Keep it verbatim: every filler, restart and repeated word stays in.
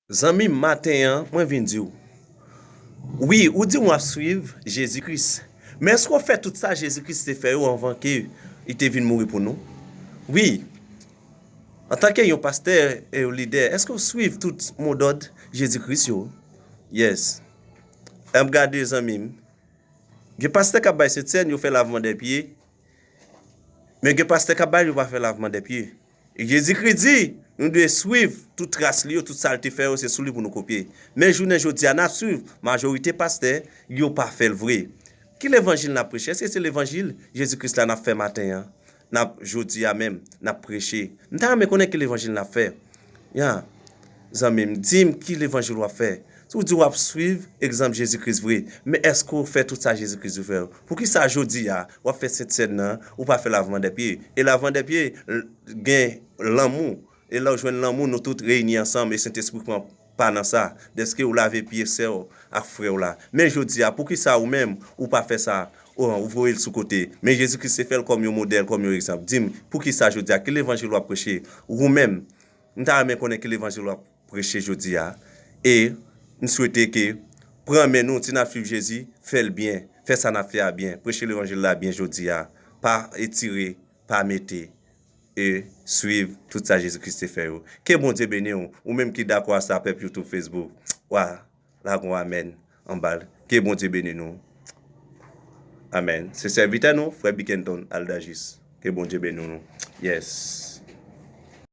Zanmi m, maten an, mwen vin di w, wi, ou di w ap swiv Jezi Kris. Men èske w fè tout sa Jezi Kris te fè yo anvan ke li te vin mouri pou nou? Wi. Antanke yon pastè e yon lidè, èske w swiv tout modòd Jezi Kris yo? Yes. M gade, zanmi m. Gen pastè k ap bay sentsèn, yo fè lavman dè pye. Men gen pastè k ap bay, yo pa fè lavman dè pye. E Jezi Kris di, nou dwe swiv tout tras li yo, tout sa l te fè yo, se sou li pou nou kopye. Men jounen jodi a, n ap swiv majorite pastè, yo pa fè l vre. Ki levanjil n ap preche? Èske se levanjil Jezi Kris la n ap fè maten an? N ap, jodi a menm, n ap preche. M ta renmen konnen ki levanjil n ap fè. Ya, zanmi m, di m ki levanjil w ap fè. Si w di w ap swiv egzanp Jezi Kris vre, men èske w fè tout sa Jezi Kris di w fè yo? Poukisa jodi a, w ap fè sentsèn nan, ou pa fè lavman dè pye? E lavman dè pye, l-, gen lanmou. E lè w jwenn lanmou, nou tout reyini ansanm e Sentespri pran pa nan sa, dèske w lave pye sè w ak frè w la. Men jodi a, poukisa ou menm, ou pa fè sa? Ou, ou voye l sou kote. Men Jezi Kris te fè l kòm yon modèl, kòm yon egzanp. Di m, poukisa jodi a? Ki levanjil w ap preche? Ou menm, m ta renmen konnen ki levanjil w ap preche jodi a. E m swete ke pran men nou, si n ap swiv Jezi, fè l byen. Fè sa n ap fè a byen. Preche levanjil la byen jodi a. Pa etire, pa mete. E swiv tout sa Jezi Kris te fè yo. Ke Bondye beni w, ou menm ki dakò a sa, pèp YouTube, Facebook. Wa, lage yon amèn anba l. Ke Bondye beni nou. Amèn. Se sèvitè nou, frè Bikenton Aldajis. Ke Bondye beni nou. Yes.